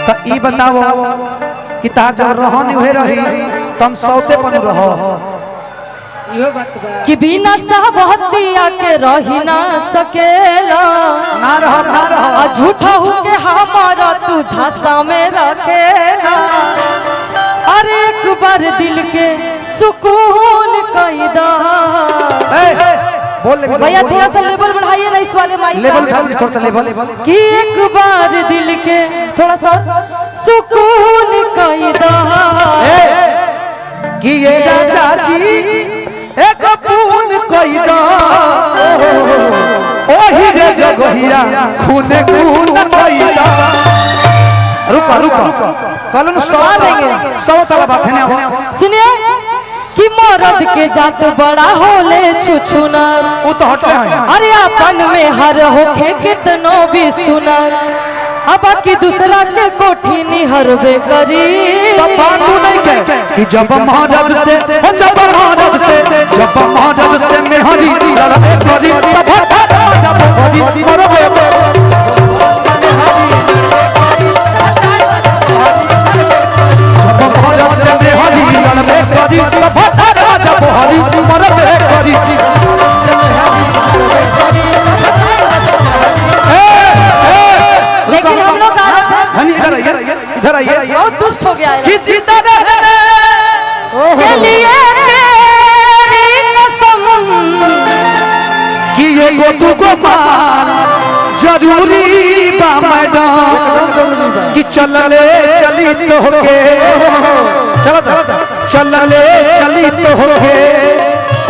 तो ई बताओ कि तार जब रहन उहे रही तुम सौते पन रहो। कि बिना सहबतिया के रही ना सकेला ना रह ना रह आ झूठा हु के हमारा तू झांसा में रखेला। अरे एक बार दिल के सुकून कैदा। बोल ले भैया थोड़ा सा लेवल बढ़ाइए ना इस वाले माइक लेवल उठा दीजिए थोड़ा सा लेवल। कि एक बार दिल के थोड़ा सा सुकून कैदा। कि ये राजा जी एक पून कैदा ओही रे जगहिया खूने खून कैदा। रुको रुको कल सौ सौ ताला बात है ना। सुनिए कि मर्द के जात बड़ा होले छुछुनर वो तो हटले हैं। अरे अपन में हर होखे कितनो भी सुनर अब बाकी दूसरा के कोठी निहरबे करी। तब बांधू नहीं के कि जब मर्द से हो जब मर्द से जब मर्द से मेहरी लड़बे करी तब जब हरी मरबे। जब मर्द से मेहरी लड़बे करी तब जब हरी मरबे करी। लेकिन हम लोग इधर आइए इधर आइए बहुत दुष्ट हो गया है कि जीता रहने के लिए तेरी कसम कि ये गो तू गो माल जरूरी बा मैडम कि चलले चली तो होके चलो चलले चली तो होके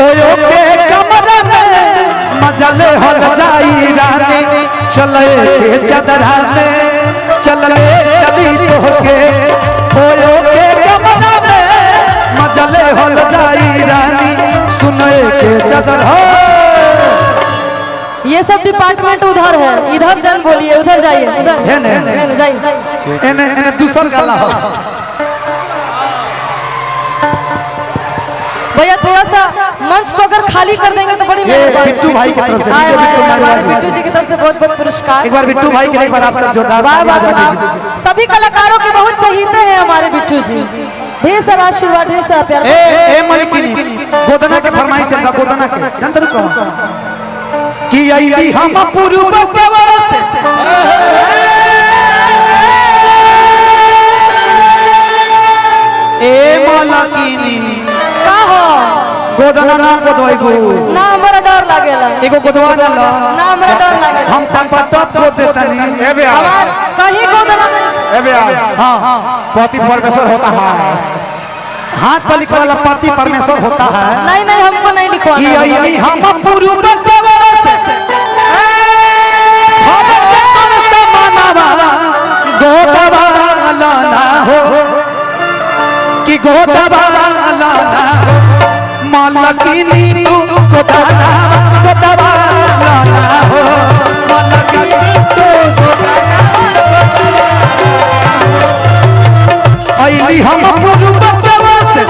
ओयो के कमरा में मजले हल जाई रानी चले के चदरा में चलले चली तो होके ओयो के कमरा में मजले हल जाई रानी सुने के चदरा। ये सब डिपार्टमेंट उधर है, इधर जन बोलिए उधर जाइए उधर जाइए एने एने दूसर गाला हो। भैया थोड़ा सा मंच को अगर खाली कर देंगे तो बड़ी मेहरबानी। बिट्टू भाई की तरफ से बिट्टू जी की तरफ से बहुत बहुत पुरस्कार। एक बार बिट्टू भाई के एक बार आप सब जोरदार ताली बजा दीजिए। सभी कलाकारों के बहुत चाहते हैं हमारे बिट्टू जी, ढेर सारा आशीर्वाद ढेर सारा प्यार। ए मलकिनी गोदना के फरमाइश है गोदना के जानते हो कौन कि आईली हम पूर्व देवर से ए मलकिनी का हो गोदना ना गोदवाइबू ना हमरा डर लागेला एगो गोदवा ना ला ना हमरा डर लागेला हम टपा टप को देतनी ए बे हमार कहीं गोदना नहीं। ए बे हां हां पति परमेश्वर होता है हाथ पर लिखवाला पति परमेश्वर होता है। नहीं नहीं हमको नहीं लिखवाना। कि आईली हम पूर्व देवर से हम तोर समानवा गोदवाला ना हो कि गोदवाला ना हो मलकिनी तू गोदवाला गोदवाला ना हो मलकिनी तू आईली हम पूर्व देवर से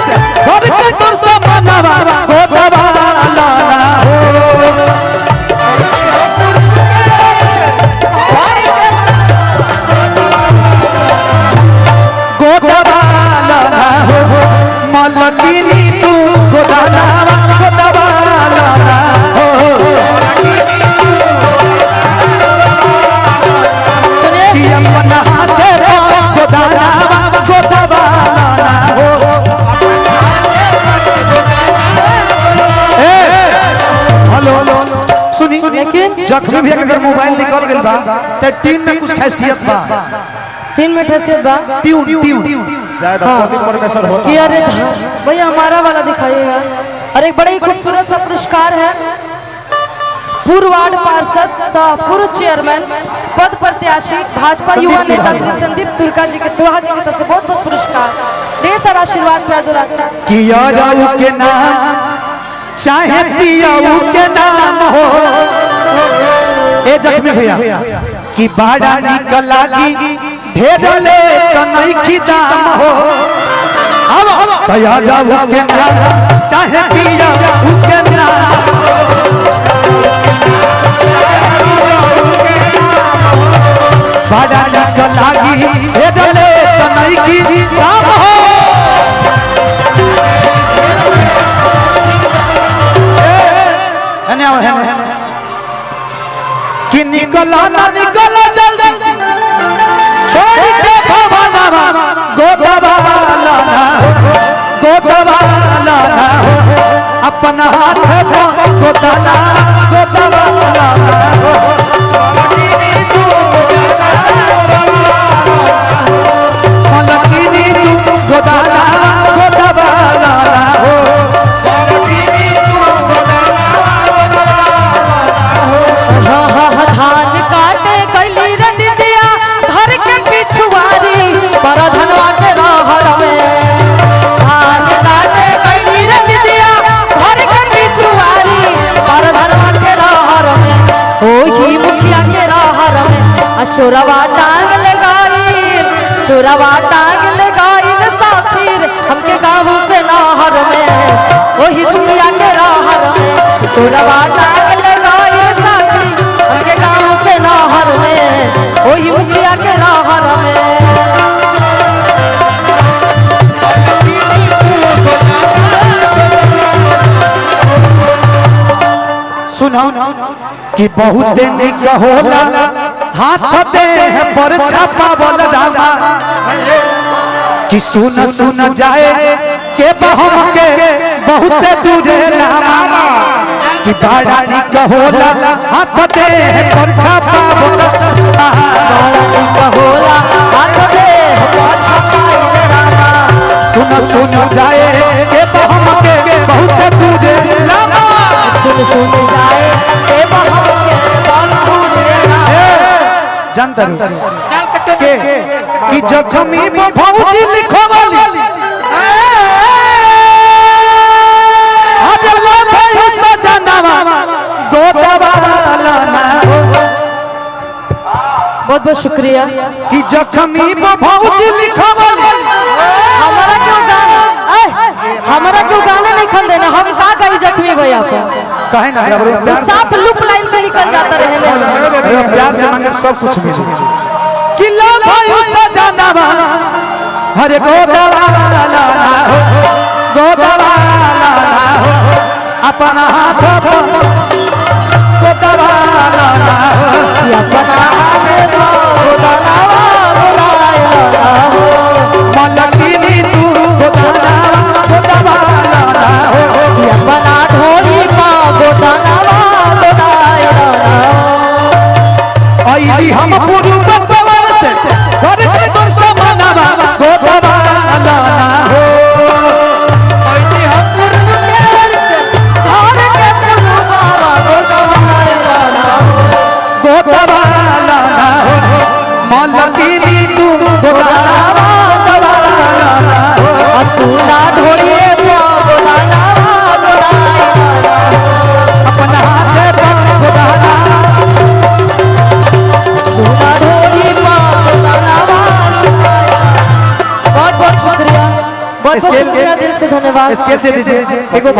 घर के तोर समानवा गोदवाला ना हो। गोदवाला ना हो मलकिनी तू गोदवाला गोदवाला ना हो। सुनिए कि अपना हाथ गोदवाला गोदवाला ना हो। ए हेलो सुनी लेकिन जख्मी भी अगर मोबाइल निकल गइल बा त टीम में कुछ खासियत बा। 3 मिनट हैसियत बा ट्यून ट्यून पति परमेश्वर होता कि अरे भैया हमारा वाला दिखाइएगा। और एक बड़ा ही खूबसूरत सा पुरस्कार है पूर्व वार्ड पार्षद सह पूर्व चेयरमैन पद प्रत्याशी भाजपा युवा नेता श्री संदीप तुर्का जी के तुरहा जी की तरफ से बहुत बहुत पुरस्कार ढेर सारा आशीर्वाद प्यार दुलार। कि यारू के नाम चाहे पियाऊ के नाम हो ए जख्मी भैया कि बाड़ा निकला की ढेर ले कनई की दाम हो अब दया जाऊ के नाम चाहे पियाऊ के नाम बाड़ा निकला की ढेर ले निकला ना निकला जल्दी छोड़ के भवनवा गोदवाला ना हो, गोदवाला ना हो, अपना हाथ पर गोदना गोदवाला ना हो। मलकिनी तू गोदाना गोदवाला ना हो। धान काटे कैली रदिया घर के पिछुआरी पर धनवा के रहर में। धान काटे कैली रदिया घर के पिछुआरी पर धनवा के रहर में, ओही मुखिया के रहर में। आ चोरवा टांग लगाई, चोरवा टांग लगाइल साथीर हमके गाँव के नहर में, ओही दुखिया के रहर में। चोरवा टांग लगाइल साथी हमके गाँव के नहर में, ओही मुखिया के रहर में। सुनो कि बहुत निक होला हाथ दे पर छापावल दामा, कि सुन सुन जाए के बहम के बहुत दूरे लामा, कि बड़ा निक होला हाथ दे पर छापावल दामा। होला हाथ दे पर छपाइल रामा। सुन सुन जाए के बहम के बहुत दूरे लामा। सुन सुन जाए के बहम के बहुत दूरे लामा। जानता के कि जखमी भौजी लिखवाली अरे लो भाई सजनवा गोदवाला ना हो। बहुत बहुत शुक्रिया। कि जखमी भौजी लिखवाली हमारा क्यों गाना हमारा क्यों गाना नहीं खन देना, हम का गई जख्मी भैया को कहे ना अरे प्यार से, साफ लूप लाइन से निकल जाता रहे। अरे प्यार से मांगे सब कुछ मिले। कि लो भाई सजनवा हरे गोदवाला ना हो, गोदवाला ना हो, अपना हाथ पर गोदवाला ना हो। अपना हाथ गोदनावा गोदायला हो। मलकिनी तू गोदाना गोदवाला ना हो। अपना ढोली पा गोदनावा गोदायला हो। आईली हम पूर्व बंदवर से घर के तोर समानवा गोदवाला ना हो। घर के पुरुबावा गोदायला हो। गोदवाला ना हो, मलकिनी तू गोदाना गोदवाला ना हो। असुना ढोलिए पा गोदनावा गोदायला हो। अपना हाथ पर गोदाना सुना ढोली पा गोदनावा गोदायला। बहुत बहुत शुक्रिया, बहुत बहुत शुक्रिया, दिल से धन्यवाद। स्केल से दीजिए एगो।